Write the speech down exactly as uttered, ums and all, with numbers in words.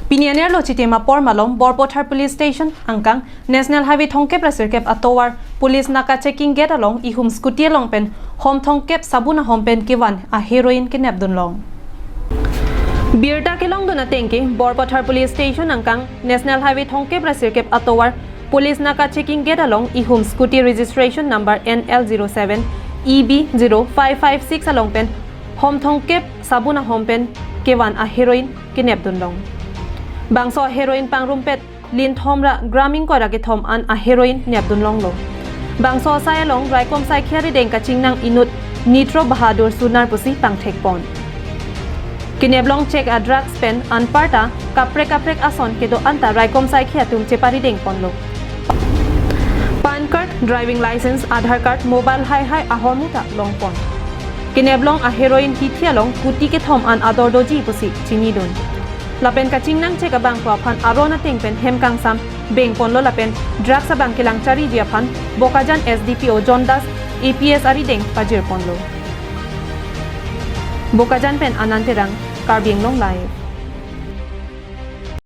Pini anerlo Chitim apor malom Borpathar Police Station angkang National Highway thomkep ra sirkep atovar Police Naka Checking Gate along ihum scooty along pen hom thomkep sabun ahom pen kevan a heroin kenepdun long. Birta kelongdun atengke Borpathar Police Station angkang National Highway thomkep ra sirkep atovar Police Naka Checking Gate along ihum scooty registration number N L zero seven E B zero five five six along pen hom thomkep sabun ahom pen kevan a heroin kenepdun long. Bangso heroin pangrumpet lin thom ra gram ingkoi ra kethom an a heroin nepdun longlo. Bangso asai along raikom saikhia rideng kachingnang inut Nitro Bahadur Sunar pusi pangthekpon. Keneplong check a drugs pen anparta kaprek kaprek ason kedo anta raikom saikhia atum cheparideng ponlo. Pan card, driving license, Aadhaar card, mobile haihai ahormu ta longpon. Keneplong a heroin hithi along kuti kethom an ador doji pusi chinidun. Lapen kachingnang check abangphu aphan aron ateng pen hem kangsam bengponlo lapen drugs abang kelang chariji aphan Bokajan S D P O John Das A P S arideng pajirponlo. Bokajan pen Anand Terang, Karbi Anglong Live.